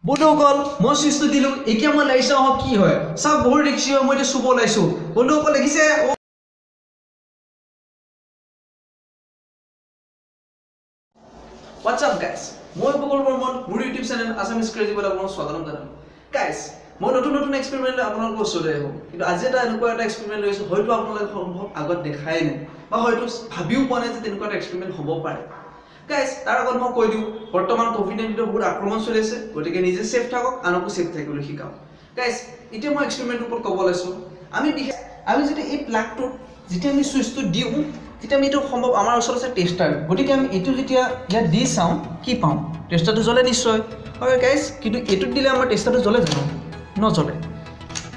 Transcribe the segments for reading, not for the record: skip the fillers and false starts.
বন্ধুসকল মই সুইচটো দিলো, এতিয়া মই লাইট চাওঁ কি হয়। চাওক বহুত ৰিক্সি হয়, মই এতিয়া চুব ওলাইছো। বন্ধুসকল দেখিছে, What's up guys? মই উপকূল বৰ্মন, মোৰ ইউটিউব চেনেল আছামিজ ক্ৰেজিবলৈ আপোনালোকক স্বাগতম জনালোঁ। গাইজ, মই নতুন নতুন এক্সপেৰিমেণ্ট লৈ আপোনালোকৰ ওচৰলৈ আহোঁ, কিন্তু আজি এটা এনেকুৱা এটা এক্সপেৰিমেণ্ট লৈ আহিছোঁ, হয়তো আপোনালোকে সম্ভৱ আগত দেখাই নাই বা হয়তো ভাবিও পোৱা নাই যে তেনেকুৱা এটা এক্সপেৰিমেণ্ট হ'ব পাৰে। গাইজ, তাৰ আগত মই কৈ দিওঁ, বৰ্তমান ক'ভিড-19ৰ বহুত আক্ৰমণ চলি আছে, গতিকে নিজে ছেফ থাকক, আনকো ছেফ থাকিবলৈ শিকাওক। গাইজ, এতিয়া মই এক্সপেৰিমেণ্টৰ ওপৰত ক'ব লৈছোঁ। আমি যদি এই প্লাগটোত যেতিয়া আমি চুইচটো দিওঁ, তেতিয়া আমি এইটো সম্ভৱ আমাৰ ওচৰত আছে টেষ্টাৰ, গতিকে আমি এইটো যেতিয়া ইয়াত দি চাওঁ কি পাওঁ, টেষ্টাৰটো জ্বলে নিশ্চয়। হয় গাইজ, কিন্তু এইটোত দিলে আমাৰ টেষ্টাৰটো জ্বলে জানো? নজ্বলে।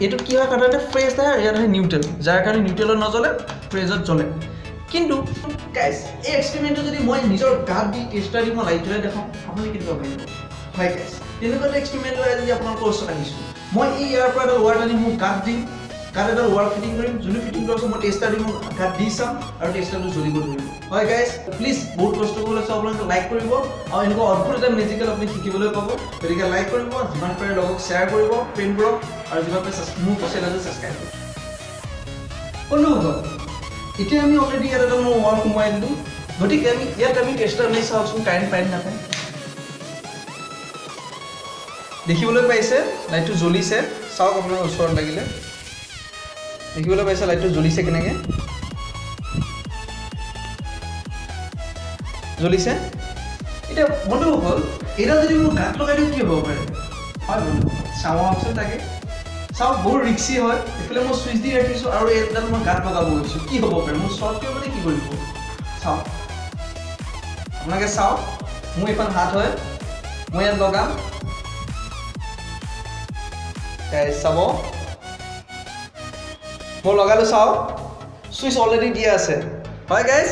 এইটোত কি হয়, সাধাৰণতে ফ্ৰেছ আহে আৰু ইয়াত আহে নিউট্ৰেল, যাৰ কাৰণে নিউট্ৰেলত নজ্বলে, ফ্ৰেজত জ্বলে। কিন্তু গাইজ, এই এক্সপেৰিমেণ্টটো যদি মই নিজৰ গাত দি টেষ্টাৰ দি মই লাইট জ্বলাই দেখাওঁ, আপুনি কেনেকুৱা ভাবিব? হয় গাইজ, তেনেকুৱা এটা এক্সপেৰিমেণ্ট লৈ আজি আপোনালোকৰ ওচৰত আহিছোঁ। মই এই ইয়াৰ পৰা এটা ৱায়াৰ আনি মোৰ গাত দিম, গাত এডাল ৱায়াৰ ফিটিং কৰিম, যোনটো ফিটিং কৰাৰ পিছত মই টেষ্টাৰ দি মোৰ গাত দি চাম আৰু টেষ্টাৰটো জ্বলিব ধৰিব। হয় গাইজ, প্লিজ বহুত কষ্ট কৰিব লৈছোঁ, আপোনালোকে লাইক কৰিব আৰু এনেকুৱা অদ্ভুত এটা মেজিকেল আপুনি শিকিবলৈ পাব। গতিকে লাইক কৰিব, যিমান পাৰে লগক শ্বেয়াৰ কৰিব ফ্ৰেণ্ডবোৰক, আৰু যিমান পাৰে মোৰ চেনেলটো ছাবস্ক্ৰাইব কৰিব। বন্ধুসকল, এতিয়া আমি অলৰেডি ইয়াত এডাল মই ৱায়াৰ সোমোৱাই দিলোঁ, গতিকে আমি ইয়াত আমি টেষ্টাৰ মাৰি চাওকচোন কাৰেণ্ট পাই নাপায়। দেখিবলৈ পাইছে লাইটটো জ্বলিছে, চাওক আপোনাৰ ওচৰত লাগিলে দেখিবলৈ পাইছে লাইটটো জ্বলিছে, কেনেকৈ জ্বলিছে। এতিয়া বন্ধুসকল, এইডাল যদি মোৰ গাত লগাই দিওঁ কি হ'ব পাৰে? হয় বন্ধুসকল, চাওঁ আহকচোন, তাকে চাওক, বহুত ৰিক্সি হয়। এইফালে মই চুইচ দি ৰাখিছোঁ আৰু এইডাল মই গাত লগাব গৈছোঁ, কি হ'ব পাৰে? মোৰ শ্বৰ্ট কৰিব নে কি কৰিব? চাওক আপোনালোকে চাওক, মোৰ এইখন হাত হয়, মই ইয়াত লগাম, চাব মই লগালোঁ, চাওক চুইচ অলৰেডি দিয়া আছে। হয় গাইজ,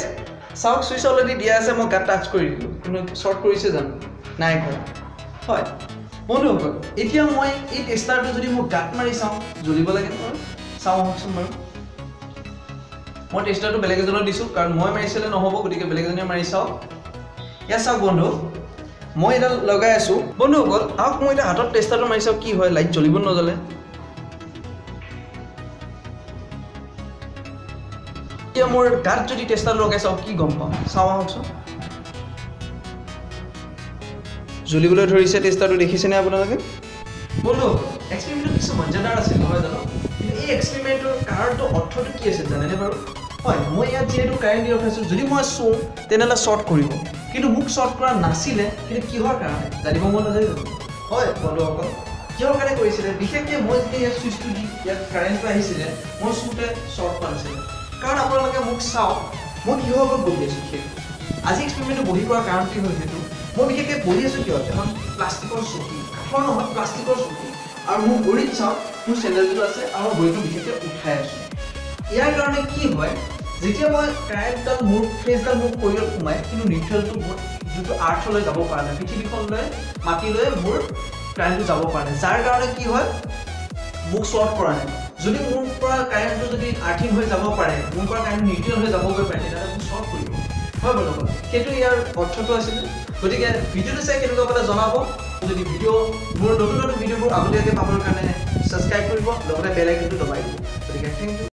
চাওক চুইচ অলৰেডি দিয়া আছে, মই গাত টাচ কৰি দিলোঁ, কিন্তু শ্বৰ্ট কৰিছে জানো? নাই কৰা। হয় বন্ধুসকল, এতিয়া মই এই টেষ্টাৰটো যদি মই গাত মাৰি চাওঁ জ্বলিব লাগে নহয়? চাওঁ আহকচোন বাৰু। মই টেষ্টাৰটো বেলেগ এজনক দিছোঁ, কাৰণ মই মাৰিছিলে নহ'ব, গতিকে বেলেগ এজনে মাৰি চাওক। ইয়াত চাওক বন্ধু, মই এডাল লগাই আছোঁ। বন্ধুসকল আহক, মই এতিয়া হাতত টেষ্টাৰটো মাৰি চাওঁ কি হয়, লাইট জ্বলিব নজ্বলে। এতিয়া মোৰ গাত যদি টেষ্টাৰটো লগাই চাওঁ কি গম পাওঁ, চাওঁ আহকচোন। জ্বলিবলৈ ধৰিছে টেষ্টাৰটো, দেখিছেনে আপোনালোকে? বন্ধু, এক্সপেৰিমেণ্টটো কিছু মজাদাৰ আছিল নহয় জানো? কিন্তু এই এক্সপেৰিমেণ্টটোৰ কাৰণটো অৰ্থটো কি আছিল জানেনে বাৰু? হয়, মই ইয়াত যিহেতু কাৰেণ্ট দি ৰখাইছোঁ, যদি মই চুওঁ তেনেহ'লে শ্বৰ্ট কৰিব, কিন্তু মোক শ্বৰ্ট কৰা নাছিলে, কিন্তু কিহৰ কাৰণে জানিব মন নাযায় জানো? হয় বন্ধুসকল, কিহৰ কাৰণে কৰিছিলে? বিশেষকৈ মই যেতিয়া ইয়াত চুইচটো দি ইয়াত কাৰেণ্টটো আহিছিলে, মই চুওঁতে শ্বৰ্ট পোৱা নাছিলে। কাৰণ আপোনালোকে মোক চাওক, মই কিহৰ ওপৰত বহি আছোঁ বিশেষকৈ। আজি এক্সপেৰিমেণ্টটো বহি কৰাৰ কাৰণটোৱেই হ'ল সেইটো, মই বিশেষকৈ বহি আছোঁ কিয়? এখন প্লাষ্টিকৰ চকী, কাঠৰ নহয়, প্লাষ্টিকৰ চকী, আৰু মোৰ ভৰিত চাওক মোৰ চেণ্ডেলযোৰ আছে আৰু ভৰিটো বিশেষকৈ উঠাই আছোঁ। ইয়াৰ কাৰণে কি হয়, যেতিয়া মই কাৰেণ্টডাল মোৰ ফ্ৰেজডাল মোৰ শৰীৰত সোমায়, কিন্তু নিউট্ৰেলটো মোৰ যোনটো আৰ্থলৈ যাব পৰা নাই, পৃথিৱীখনলৈ মাটিলৈ মোৰ কাৰেণ্টটো যাব পৰা নাই, যাৰ কাৰণে কি হয়, মোক শ্বৰ্ট কৰা নাই। যদি মোৰ পৰা কাৰেণ্টটো যদি আৰ্থিং হৈ যাব পাৰে, মোৰ পৰা কাৰেণ্ট নিউট্ৰেল হৈ যাবগৈ পাৰে, তেতিয়াহ'লে মোক শ্বৰ্ট কৰিব। হয় বন্ধুসকল, সেইটো ইয়াৰ অৰ্থটো আছিলে। গতিকে ভিডিঅ'টো চাই কেনেকুৱা পালে জনাব। যদি ভিডিঅ' মোৰ নতুন নতুন ভিডিঅ'বোৰ আগতীয়াকৈ পাবৰ কাৰণে ছাবস্ক্ৰাইব কৰিব, লগতে বেল আইকনটো দবাই দিব। গতিকে thank U.